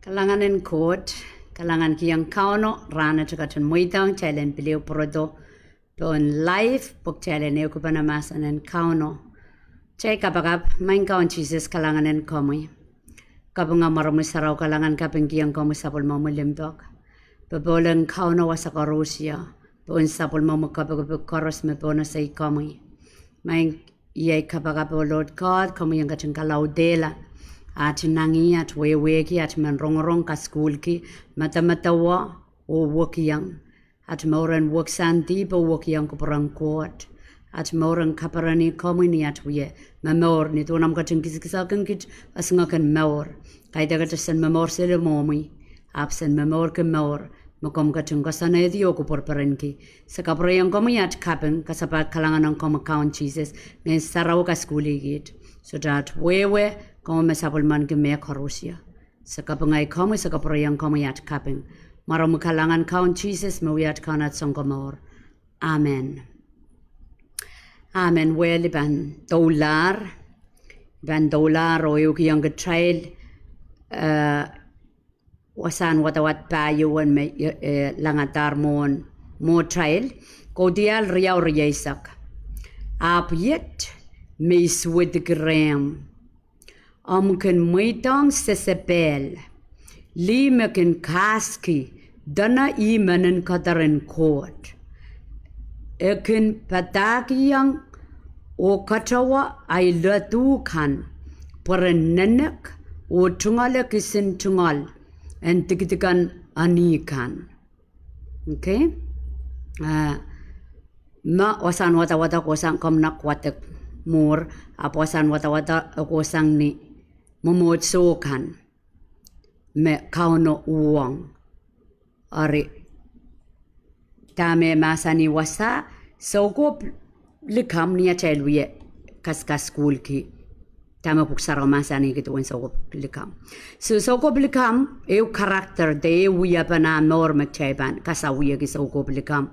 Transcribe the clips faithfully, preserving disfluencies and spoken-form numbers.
Kalahngan en Koht, kalahngankihong Kauno rahnwet, ketin mweidohng kitail en pil ehu pwurodo pohn live pwe kitail en ehukipene mahsen en Kauno. Kitail kapakap. Maing Kaun Sises, kalahngan en komwi. Kaping mwaromwi sarawi, kalahngan kapingkihong komwi sapwellimomwi limpoak. Popohl en Kauno wasa koaros ie, pohn sapwellimomwi kapikipik koaros me pohnese komwi. Maing, iei kapakap, oh Lord God, komwi en ketin kalaudehla at inangih, at wehwehki, at men rongorong, kasukuhlki, medemedewe, oh wekiong. At mour en wekisang dihp oh wekiong kupwuren Koht. At mour en kaperenih komwi ni at wie momour, ni duwen omw ketin kisakisakin kiht esingek en mour. Kaidehk kitail en momour seli mwohmwi, ahpw en momourki mour me komw ketin koasoanehdi oh kupwurperenki. Se kapwureiong komwi at kaping, kasapahl, kalahngan ong komwi Kaun Sises, Ngehn Sarawi kasukuhlih kiht. Sohte at wehwe, komwi me sapwellimaniki mehkoaros ie. Se kapinga komwi, se kapwureiong komwi at kaping. Mwaromwi kalahngan Kaun Sises, me wia at Kaun, at Sounkomour. Amen. Amen. Well, I pahn doulahr, I pahn doulahr oh ehukihong kitail wasahn wadawad pahieu me, eh, langadahr mwohn mwohtail, Kaudiahl riau rieisek. Ahpw iet me I suwediki rehmw, omw kin mweidohng Sesepehl, lih me kin kahski dene ih meninkeder en Koht. E kin padahkihong oh katohwe ahi ledu kan, pwe ren nenek oh tungoale kisin tungoal en dikedik en eni kan. Okay. Me wasahn wadawad e kohsang, komw nek wadek mwuhr, ahpw wasahn wadawad e kohsang ni mwomwohdiso kan me Kauno uhwong. Eri, dahme mahsanih wasa, soukohp likamw, ni atail wie kaskasukuhlki dahme Pwuhk Sarawi mahsanihki duwen soukohp likamw. So soukohp likamw, ehu character de ehu wiepen ah mour me kitail pahn kasawieki soukohp likamw.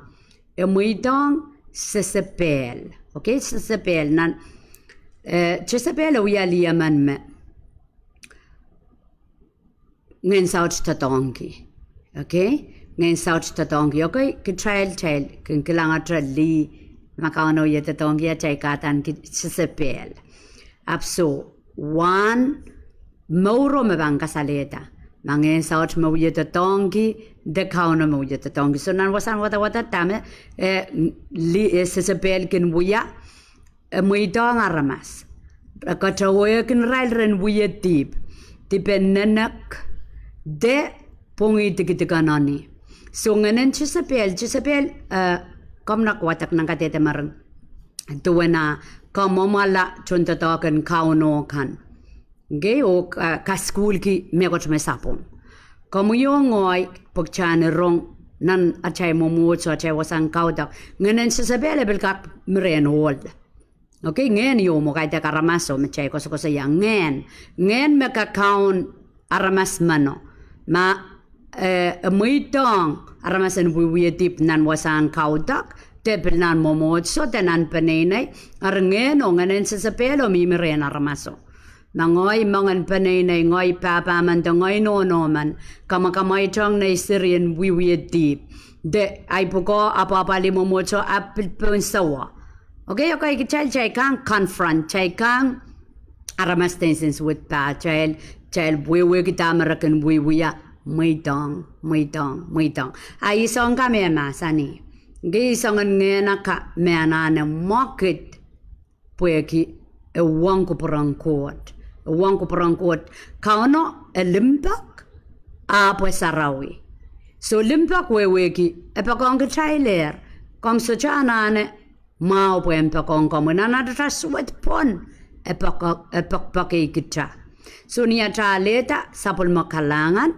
E mweidohng Sesepehl. Okay, Sesepehl nan, eh, Sesepehl e wia lih emen me ngehn saut doadoahngki. Okay, ngehn saut doadoahngki. Okay, kitail, kitail kin kilangete lih me Kauno wie doadoahngki, atail kahdaneki Sesepehl. Ahpw soh, wahn mouro me pahn kasalehda ma ngehn saut me wie doadoahngki, de Kauno me wie doadoahngki. So nan wasahn wadawad dahme, eh, lih, eh, Sesepehl kin wia, e mweidohng aramas, e katowehkin irail ren wie dihp, dipen nenek, de pwongih dikedik en eni. So ngehnen Sesepehl, Sesepehl, eh, komw nek wadek nan kadehde mering, duwen ah kamwomwala tohndoadoahk en Kauno kan. Okay, oh, eh, kasukuhlki mehkot me sapwung. Komwi oh ngehi, pwe kitail en rong nan atail mwomwohdiso, atail wasahn kaudok, ngehnen Sesepehl e pil kak mi rehn ohl. Okay, ngehn ieu mwo, kaidehk aramaso me kitail koasokoasoia, ngehn, ngehn me kakaun aramas meno. Ma, eh, e mweidohng aramas en wiewia dihp nan wasahn kaudok, de pil nan mwomwohdiso, de nan peneinei, eri ngehn oh ngehnen Sesepehl e mihmi rehn aramaso. Ma ngehi mongen peneinei, ngehi pahpa men de ngehi nohno men, kamakamwaitohng nei seri en wiewia dihp, de ahi pwukoa apwahpwalih mwomwohdiso, ahpw pil pohn sowa. Okay, okay, kitail, kitail kang confront, kitail kang aramas tehnsensuwed pahtail, kitail wehwehki dahme re kin wiewia, mweidohng, mweidohng, mweidohng. A ih soang ka me mahsanih, okay, ih soangen ngehn ka me anahne mwekid, pwehki e uhwong kupwuren Koht. E uhwong kupwuren Koht. Kauno e limpoak, ahpw e sarawi. So limpoak wehwehki e poakohng kitailehr. Komw sohte anahne mwahu pwe en poakohng komwi. Nan atail suwed pwon, e poak, e poakpoake kita. So ni atail alehda sapwellime kalahngan,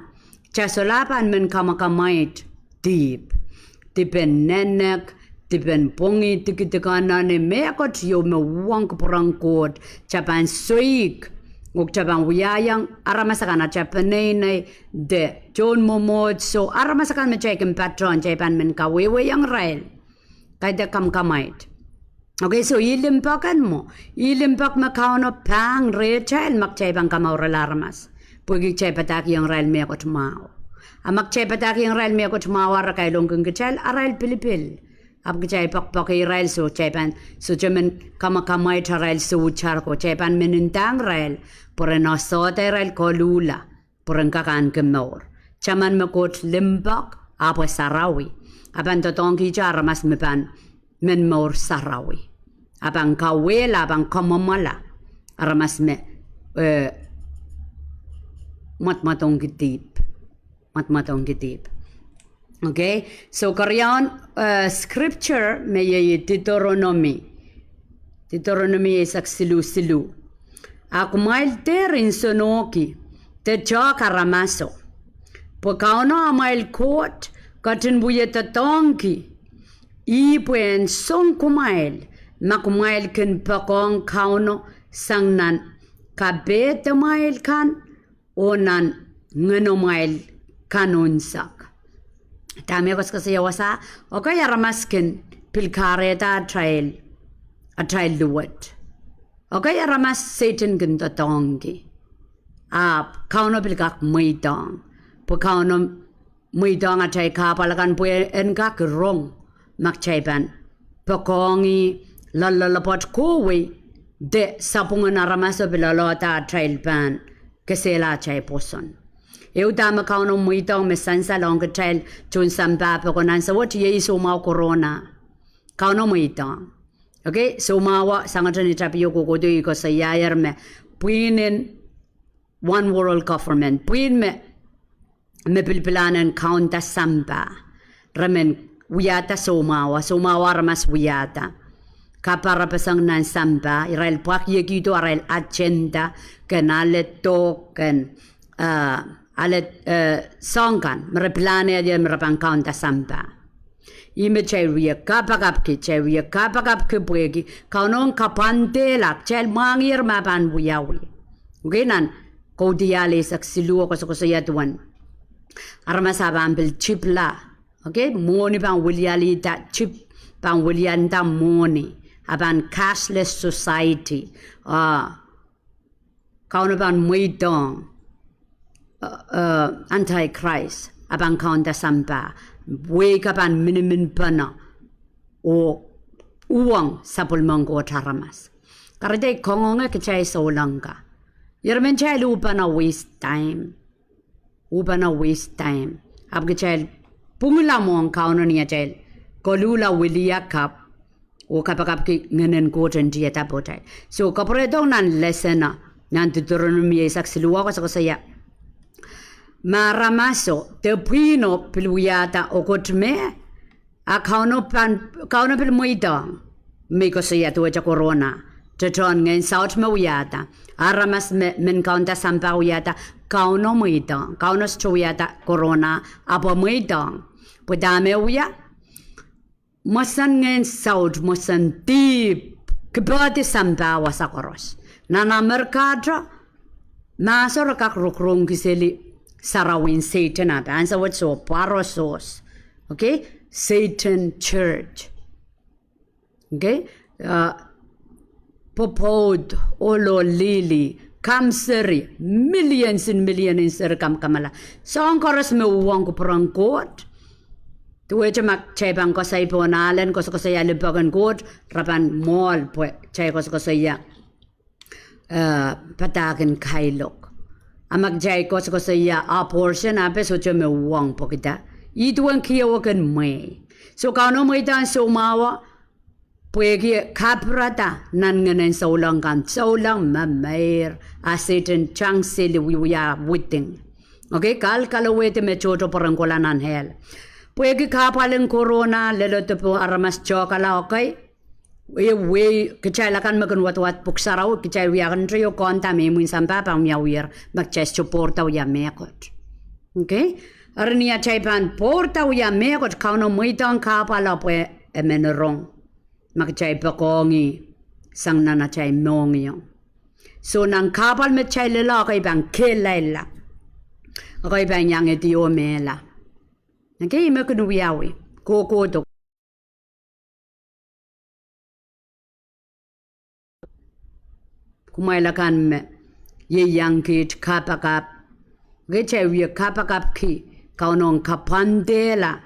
kitail solahr pahn men kamakamwait dihp, dipen nenek, dipen pwongih dikedik en eni, mehkot ieu me uhwong kupwuren Koht, kitail pahn soik, oh kitail pahn wiahiong aramas akan, atail peneinei, de tohn mwomwohdiso, aramas akan me kitail kin patohwan, kitail pahn men kawehwehiong irail. Kaidehk kamakamwait. Okay, so ih limpoak en mwo. Ih limpoak me Kauno pahn rehtail ma kitail pahn kamourala aramas. Pwehki kitail padahkihong irail mehkot mwahu. A ma kitail padahkihong irail mehkot mwahu, re kailongkin kitail arail pilipil. Ahpw kitail poakpoake irail, soh, kitail pahn sohte men kamwakamwaite arail soutar ko, kitail pahn men ndahng irail pwe ren asohda irail koluhla pwe ren kak ahneki mour. Taman me Koht limpoak, ahpw e sarawi. A pahn doadoahngkihte aramas me pahn men mour sarawi. A pahn kauwehla, a pahn kamwomwala aramas me, eh, mwadmwadongki dihp. Mwadmwadongki dihp. Okay, so keriaun, eh, scripture me iei Deuteronomy. Deuteronomy eisek siluh siluh. A kumwail dehr nsenohki de tehk aramaso, pwe Kauno amwail Koht ketin wia doadoahngki ih pwe en song kumwail ma kumwail kin poakohng Kauno sang nan kapehdamwail kan oh nan ngenomwail kan unsek. Dahme koasokoasoia wasa? Okay, aramas kin pil kahrehda atail, atail luwet. Okay, aramas Sehdan kin doadoahngki. Ahpw Kauno pil kak mweidohng. Pwe Kauno mweidohng atail kahpwal akan pwe en kak rong ma kitail pahn poakohngih loalloalopwoat kohwei de sapwungen aramaso pil loalohda atail pahn kesehla atail pwoson. Ehu dahme Kauno mweidohng me sansal ong kitail tohn sampah pokon ansou wet iei soumwahu corona. Kauno mweidohng. Okay, soumwahu, sangete ni tapio kohkohdo I koasoiaier me pwihn en one world government, pwihn me, me pilipilahn en kaunda sampah, re men wiahda soumwahu, soumwahu aramas wiahda. Kaparapeseng nan sampah, irail pwakiekihdo arail agenda, ken ale doh, ken, eh, ale, eh, soahng kan me re pilahnehdi me re pahn kaunda sampah. Ih me kitail wie kapakapki, kitail wie kapakapki pwehki Kauno en kapwandehla, kitail mwahngiher ma pahn wiawi. Okay, nan Kaudiahl eisek siluh koasokoasoia duwen aramas a pahn pil tipla. Okay, mwohni pahn wilialihda, tip pahn wilianda mwohni. A pahn cashless society. Ah, Kauno pahn mweidohng, eh, eh, Antichrist, a pahn kaunda sampah, wehi ka pahn miniminpene oh uhwong sapwellimen Koht aramas. Kahrehda I kangoange kitail souleng ka, irail men kitail uhpene waste time. Uhpene waste time. Ahpw kitail pwungla mwohn Kauno ni atail koluhla wiliakapw oh kapakapki Ngehnen Koht en tiada pohtail. So, kapwuredohng nan lesson, nan Deuteronomy eisek siluh koasokoasoia me aramaso de pwihno pil wiahda okot me, a Kauno pahn, Kauno pil mweidohng me I koasoia duwehte corona, tetohn ngehn saut me wiahda, aramas me, men kaunda sampah wiahda, Kauno mweidohng. Kauno sohte wiahda corona, ahpw e mweidohng. Pwe dahme wia? Mwomwen ngehn saut, mwomwen dihp, kipohdi sampah wasa koaros. Nan Amerikahte, mahso re kak rokorongki seli sarawien Sehdan, ahpw ansou wet soh pwarosos. Okay? Satan church. Okay? Ah, pwopwoud, ohl oh lili, kamw seri, millions and million en seri kamwakamwala. Soahng koaros me uhwong kupwuren Koht. Duwehte ma kitail pahn koasoi pohn ahlen koasokoasoia limpoak en Koht, re pahn mwoahl pwe kitail koasokoasoia, eh, padahk en kailok. A ma kitail koasokoasoia abortion, ahpw e sohte me uhwong pwehkida ih duwen kihwei kin mwehi. So Kauno mweidohng soumwahu, pwehki kapirada nan ngehnen souleng kan, souleng me meir, a Sehdan tang seli wiewia widing. Okay, kalkalowehdi me tohto pwurehng kohla nan hell. Pwehki kahpwal en corona, lel oh dipw, aramas tohkala, okay. E wehi, kitail akan me kin wadawad pwuhk sarawi, kitail wia kin teio konda me imwin sampah pahn wiawiher, ma kitail sohte pwourda wia mehkot. Okay? Eri ni atail pahn pwourda wia mehkot, Kauno mweidohng kahpwalo pwe e men rong ma kitail poakohngih sang nan atail mohngiong. So nan kahpwal me kitail lella, ekei pahn kehlailla, ekei pahn iang edi oh mehla. Okay, ih me kin wiawi kohkohdo. Kumwail akan me ieiang kiht, kapakap, Kitail wie kapakapki Kauno en kapwandehla.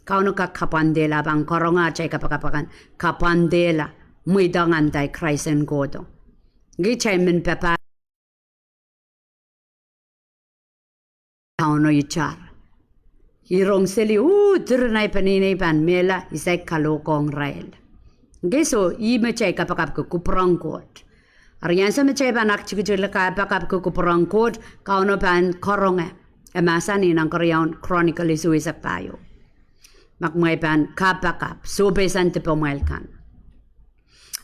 Kauno kak kapwandehla, pahn karonge atail kapakap akan, kapwandehla mweidohng anti-Christ en kohdo. Kitail men papah Kauno itar. I rong seli, uh, diren ahi peneinei pahn mehla, I saik kalohkohng irail. Okay, so, ih me kitail kapakapki kupwuren Koht. Eri ansou me kitail pahn aktikitikla kapakapki kupwuren Koht, Kauno pahn karonge. E mahsanih nan keriaun Chronicles eisek pahieu, ma kumwail pahn kapakap, sohpeisang dipamwail kan,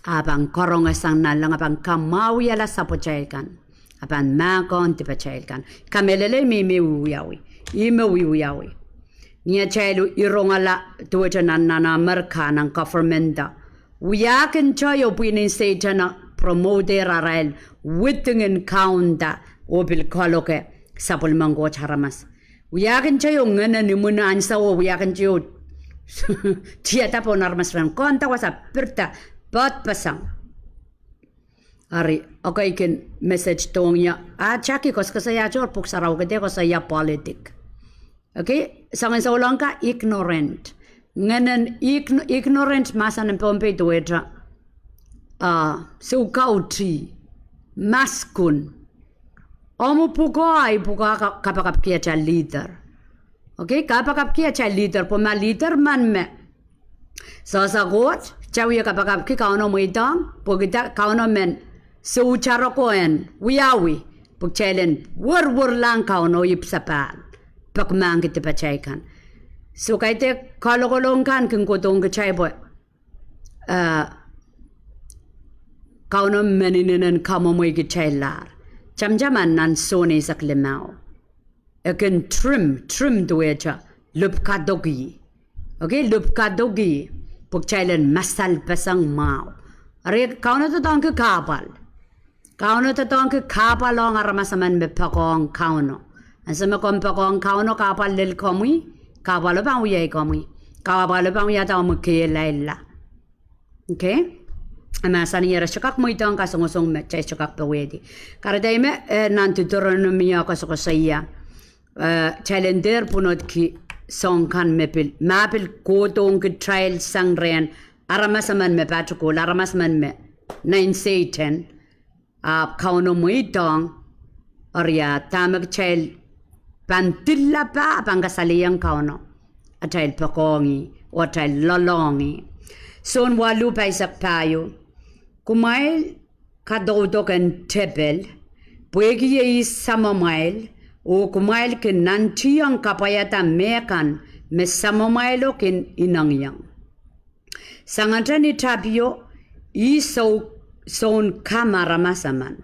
a pahn karonge sang nanleng, a pahn kamwahuiala sapwatail kan, a pahn mahkohng dipatail kan. Kamehlele me I men wiwiawi. I men wiwiawi. Ni atail rongala duwehte nan, nan Amerika, nan government, wiahkin tohto pwihn en Sehdan promote-er arail widingen kaunda oh pil kaloke sapwellimen Koht aramas. Wiahkin tohto ngehnen imwin ansou, wiahkin tohto tiada pohn aramas ren kaunda wasa, pirida, poadpeseng. Eri, okay, kin message dohng ie, a taki koasokoasoiahte, pwuhk sarawi kede koasoia politic. Okay, soangen souleng ka ignorant. Ngehnen ign-, ignorant mahsen en Pohnpei duwehte, ah, soukauti, maskun. Omw pwukoa, I pwukoa ka-, kapakapki atail leader. Okay, kapakapki atail leader, pwe ma leader men me sehse Koht, kitail wie kapakapki Kauno, mweidohng, pwehki Kauno men sohte roko en wiawi, pwe kitail en werwerlahng Kauno ipwsapahl, peki mahkki dipatail kan. So kaidehk kalokolong kan kin kohdohng kitail pwe, eh, Kauno men inenen kamwomweikitaillahr. Tamataman nan Sohn eisek limau, e kin trim, trim duwehte lipw kadoki. Okay, lipw kadoki, pwe kitail en masalpeseng mwahu. Eri Kauno doadoahngki kahpwal. Kauno doadoahngki kahpwal ong aramas emen me poakohng Kauno. Ansou me komw poakohng Kauno, kahpwal lel komwi, kahpwalo pahn wiawi komwi. Kahpwalo pahn wiahda omw kehlailla. Okay? E mahsanih, irail sohte kak mweidohng kasongosong me kitail sohte kak powehdi. Kahrehda ih me, eh, nan Deuteronomy koasokoasoia, eh, kitail en dehr pwunodki soahng kan me pil, ma pil kohdohng kitail sang rehn aramas emen me patikul, aramas emen me nein Sehdan, ahpw Kauno mweidohng, eri a dahme kitail pahn dillapa, pahn kasalehiong Kauno atail poakohng ih oh atail loallohng ih. Sohn waluh pahisek pahieu, kumwail kadaudoken tepel, pwehki ih samamwail, oh kumwail kin nantihong kapwaiada mehkan me samamwailo kin inengieng. Sangete ni tapio, ih sou-, soun kam aramas emen.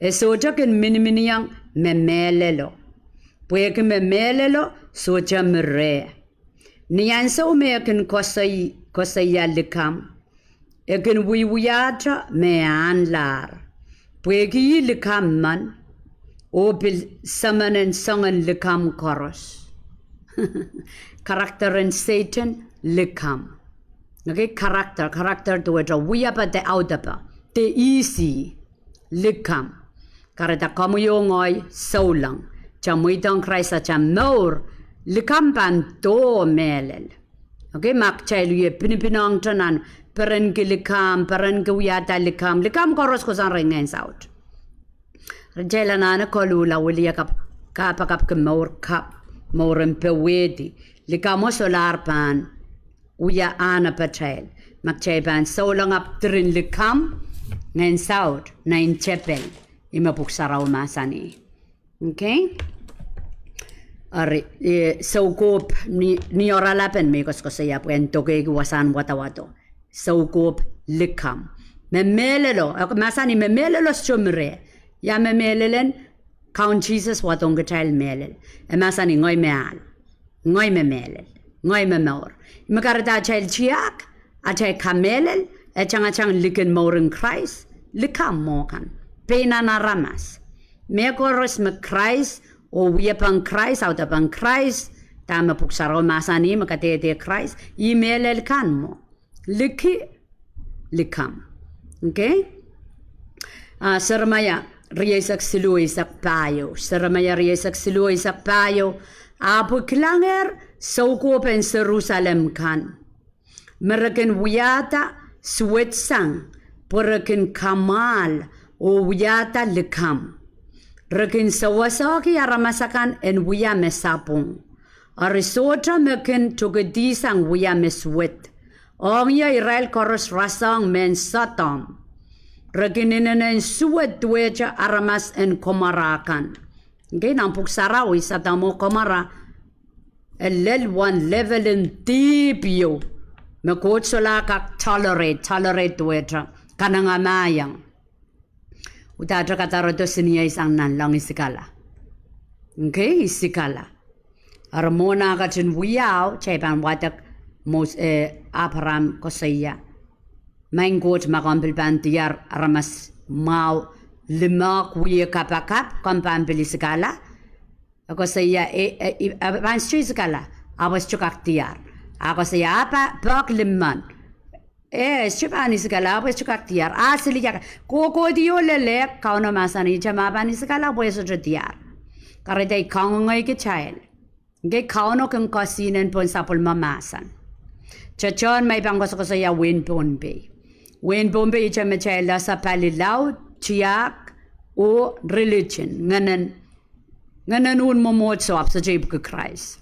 E sohte kin miniminiong me mehlelo, pwehki me mehlelo sohte mi reh. Ni ansou me e kin koasoi-, koasoia likamw, e kin wiewiahte me ahnlahr, pwehki ih likamw men, oh pil semen en soangen likamw koaros. Character en Sehdan, likamw. Okay, character, character duwehte wiepe de audepe, de ihs ih, likamw. Kahrehda komwi oh ngehi souleng, kitail mweidohng Krais atail mour, likamw pahn doh mehlel. Okay, ma kitail wie pinipinohngte nan perenki likamw, perenki wiahda likamw, likamw koaros kohsang rehn ngehn saut. Eri kitail anahne koluhla wiliakapw, kapakapki mour kapw, mour en powehdi. Likamwo solahr pahn wia ahnepatail. Ma kitail pahn souleng ahpw diren likamw, ngehn saut, nein tepel, ih me Pwuhk Sarawi mahsanih. Okay? Eri, eh, soukohp ni, ni oaralapen me I koasokoasoia pwehn dokehki wasahn wadawado. Soukohp likamw. Me mehlelo, e mahsanih me mehlelo sohte mi reh. Ia me mehlelen? Kaun Sises wadohng kitail mehlel. E mahsanih ngehi me ahl. Ngehi me mehlel. Ngehi me mour. Ih me kahrehda atail tiahk, atail kamehlel, e tangatang likin mouren Krais, likamw mwo kan. Pein nan aramas. Mehkoaros me Krais, oh wiepen Krais, audepen Krais, dahme Pwuhk Sarawi mahsanih me kadehde Krais, ih mehlel kan mwo. Liki, likamw. Okay? Ah, Seremaia, rieisek siluh eisek pahieu. Seremaia rieisek siluh eisek pahieu. Ahpw I kilangehr soukohp en Serusalem kan, me re kin wiahda suwedsang, pwe re kin kamwahl oh wiahda likamw. Re kin sewesehki aramas akan en wia me sapwung. Eri sohte me kin tokedihsang wia me suwed. Ong ie irail koaros rasehng mehn Sodom. Re kin inenen suwed duwehte aramas en Komora kan. Okei, nan Pwuhk Sarawi Sodom oh Komora e lel wen level en dihp ieu me Koht solahr kak tolerate, tolerate duwehte, kanengamahiong. Udahte kadarodo seniei sang nanleng, I sikala. Okei, I sikala. Eri mwohn ah ketin wiahu, kitail pahn wadek Mos-, eh, Abraham koasoia, Maing Koht, ma komw pil pahn diar aramas mwahu limehk wie kapakap, komw pahn pil isikala? E koasoia, e, e, e, e pahn sohte isikala, ahpw e sohte kak diar. Ah koasoia, ah pahn pwehk limmen. Eh, e sohte pahn isikala, ahpw e sohte kak diar. Ah siliak, kohkohdi oh lelehk, Kauno mahsanihte ma pahn isikala pwe e sohte diar. Kahrehda I kangoangei kitail. Okei, Kauno kin kosihnen pohn sapwellime mahsen. Tetehn ma I pahn koasokoasoia wehin Pohnpei. Wehin Pohnpei ihte me kitail ese palilaud, tiahk, oh religion, ngehnen, ngehnen un mwomwohdiso ahpw sohte ipwki Krais.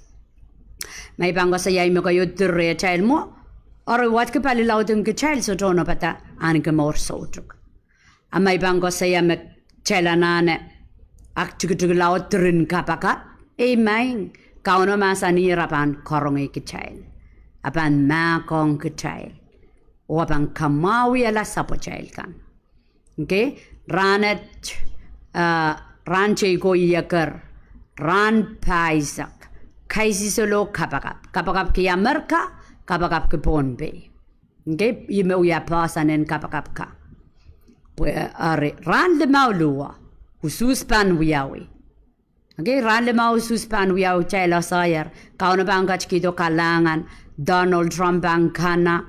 Ma I pahn koasoia me keieu, di rehtail mwo, eri wadki palilaud en kitail sohte onopada ahneki mour soutuk. A ma I pahn koasoia me kitail anahne aktikitik laud diren kapakap, ei maing, Kauno mahsanih e pahn karonge kitail, e pahn mahkohng kitail, oh e pahn kamwahwihala sapwatail kan. Okei, rahnet, ah, rahn teiko, ieker, rahn pahisek, kaisihsolo kapakap. Kapakapki Amerika, kapakapki Pohnpei. Okei, ih me wia poahsoan en kapakap ka. Pwe, eri, rahn limau luo, usuhs pahn wiawi. Okei, rahn limau usuhs pahn wiawi, kitail eseier, Kauno pahn ketikihdo kalahngan, Donald Trump pahn kana,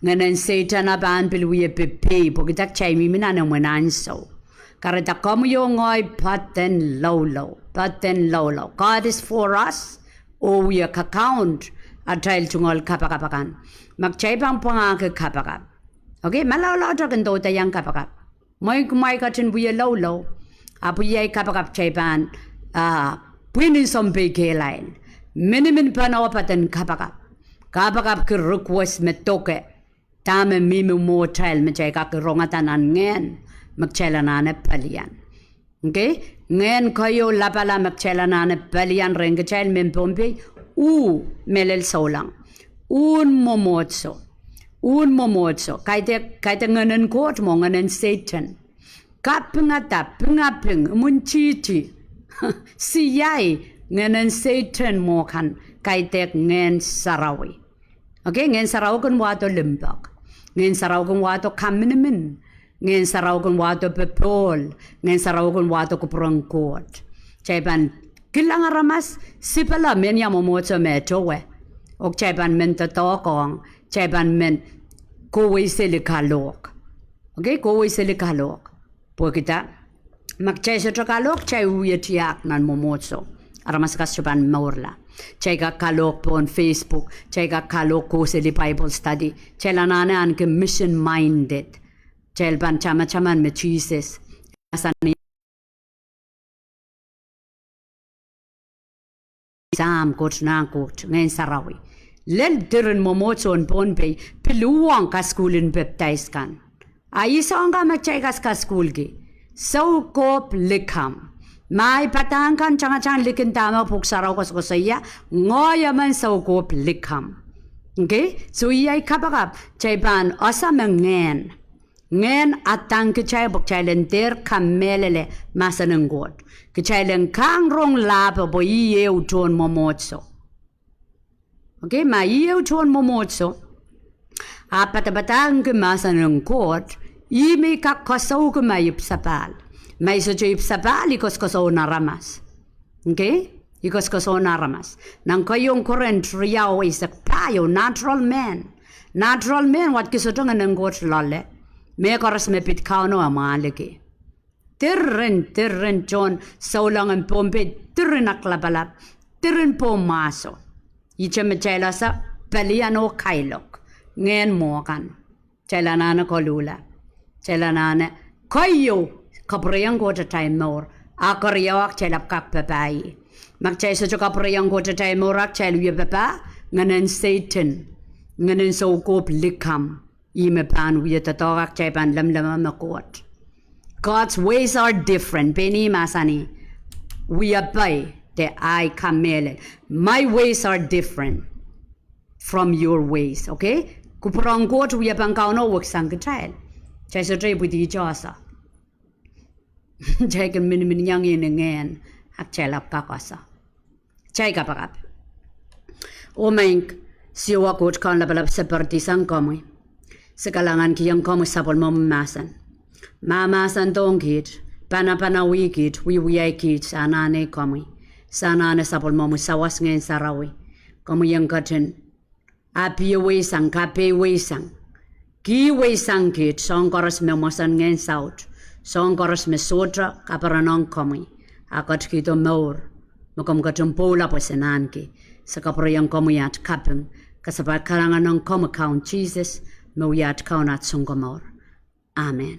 ngehnen Sehdan e pahn pil wie pepei, pwehki kitail mihmi nan imwin ansou. Kahrehda komwi oh ngehi poaden loulou, poaden loulou. God is for us, oh wie kakaun atail tungoal kapakap akan. Ma kitail pahn pwangahki kapakap. Okei, malaulaute kin doudouiong kapakap. Mwein kumwail ketin wie loulou, ahpw iei kapakap kitail pahn, ah, pwihn en sounpei kehlail. Miniminpen oh poaden kapakap. Kapakapki request me doke. Dahme mihmi mwohtail me kitail kak rongada nan ngehn me kitail anahne pelian. Okei, ngehn keieu lapalap me kitail anahne pelian rehn kitail mehn Pohnpei, uh, mehlel souleng. Un mwomwohdiso. Un mwomwohdiso. Kaidehk, kaidehk ngehnen Koht mwo ngehnen Sehdan. Kapingada, pingaping, imwintihti, siai, ngehnen Sehdan mwo kan, kaidehk Ngehn Sarawi. Okei, Ngehn Sarawi kin wahdo limpoak. Ngehn Sarawi kin wahdo kaminimin. Ngehn Sarawi kin wahdo popohl. Ngehn Sarawi kin wahdo kupwuren Koht. Kitail pahn kilang aramas, sipala men ia mwomwohdiso me towe. Oh kitail pahn men doadoahk ong, kitail pahn men kohwei seli kalohk. Okei, kohwei seli kalohk. Pwehki ma kitail sohte kalohk, kitail wie tiahk nan mwomwohdiso. Aramas kan sohte pahn mourla. Kitail kak kalohk pohn Facebook, kitail kak kalohk kohseli Bible study. Kitail anahne ahneki mission minded. Kitail pahn tamataman me Sises, Sahm, Koht Nahnken, Koht, Ngehn Sarawi. Lel diren mwomwohdiso en Pohnpei pil uhwong kasukuhl en pepdais kan. A ih soahng ka me kitail kas- kasukuhlki? Soukohp likamw. Ma ei padahk kan tangatang likin dahme Pwuhk Sarawi koasokoasoia, ngehi emen soukohp likamw. Okei? Soh, iei kapakap, kitail pahn ese me ngehn. Ngehn adang kitail pwe kitail en dehr kamehlele mahsen en Koht. Kitail en kahng rong lahpo pwe ih ehu tohn mwomwohdiso. Okei, ma ih ehu tohn mwomwohdiso, ahpw padapadahngki mahsen en Koht, ih me I kak koasouki ma I ipwsapahl. Ma I sohte ipwsapahl, I koasokoasoun aramas. Okei? I koasokoasoun aramas. Nan keieun Korint riau eisek pahieu, natural man. Natural man wadki sohte ngehnen Koht loale. Mehkoaros me pid Kauno e mwahliki. Diren, diren tohn souleng en Pohnpei, diren Aklapalap, diren Bomaso. Ihte me kitail ese pelian oh kailok. Ngehn mwo kan. Kitail anahne koluhla. Kitail anahne keieu kapwureiong Koht atail mour. A keriau, a kitail ahpw kak papah ih. Ma kitail sohte kapwureiong Koht atail mour, a kitail wie papah, ngehnen Sehdan, ngehnen soukohp likamw, ih me pahn wie doadoahk, a kitail pahn lemleme me Koht. God's ways are different. Pein ih mahsanih, wiepe de ahi kamehlel. My ways are different from your ways, okay? Kupwuren Koht, wiepen Kauno weksang kitail. Kitail sohte ipwidi tohse. Kitail kin miniminiong ih ni ngehn, a kitail ahpw kak ese. Kitail kapakap. Oh maing Siohwa Koht Kaun lapalap, se perdisang komwi. Se kalahngankihong komwi sapwellimomwi mahsen. Ma mahsendohng kiht, panapanawih kiht, wiwiahi kiht, se anahne komwi. Se anahne sapwellimomwi sawas Ngehn Sarawi. Komwi en ketin apihweisang, kapeiweisang, kihweisang kiht, soahng koaros me mwoson ngehn saut, soahng koaros me sohte kaperenong komwi, a ketikihdo mour me komw ketin pwoula pwe se nahnki. Se kapwureiong komwi at kaping, kasapahl kalahngan ong komwi Kaun Sises, me wia at Kaun, at Sounkomour. Amen.